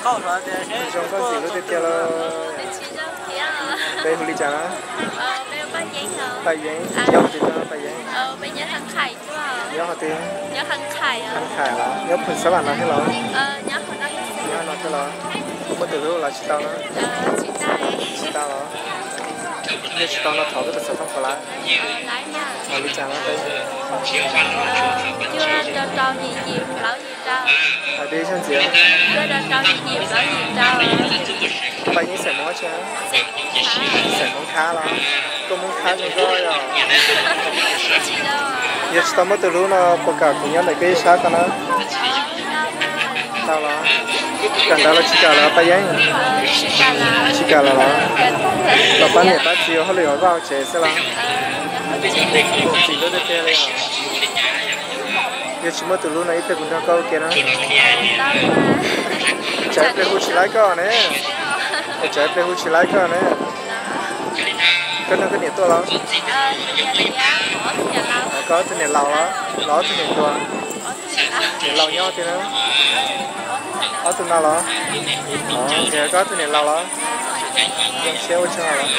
Zoo nkauj ntxim hlub tiag tiag lauj. Peb hu li cas na? Paj Yeeb. Nyob qhov twg no Paj Yeeb? Nyob qhov twg? Khab Khais los nyob phoom Xab Vam no thiab los? Nyob no thiab los? Muaj tus hlub los tsis tau na? Tsis tau los? Yog tsis tau no thov koj tus xov tooj puas laiv? Li cas no? Hais dib zog ntxiv. Paj Yeeb xeem Hmoob tsi? Xeem Hmoob Khab los? Koj Hmoob Khab zoo nkauj yog. Yog tsis tau muaj tus hlub no puas kam kuv nyob ntawm koj ib sab ko na? Tau los? Kawm ntawv los tsis kawm lawm Paj Yeeb? Tsis kawm lawm los? Los pab niam pab txiv ua hauj lwm hauv vaj hauv tsev xwb los? Txim hlub tiag tiag li os. Yog tsis muaj tus hlub no ib pliag kuv nrog koj ua ke na. Tsam ib pliag hu tsis laib koj ne. Tsam ib pliag hu tsis laib koj ne. Koj nrog koj niam tuaj los? Koj ob tug niam laus los? Los ob tug niam hluas? Niam laus nyob twg na? Ob tug no los? Koj ob tug niam laus los? Zoo siab ua tsaug los?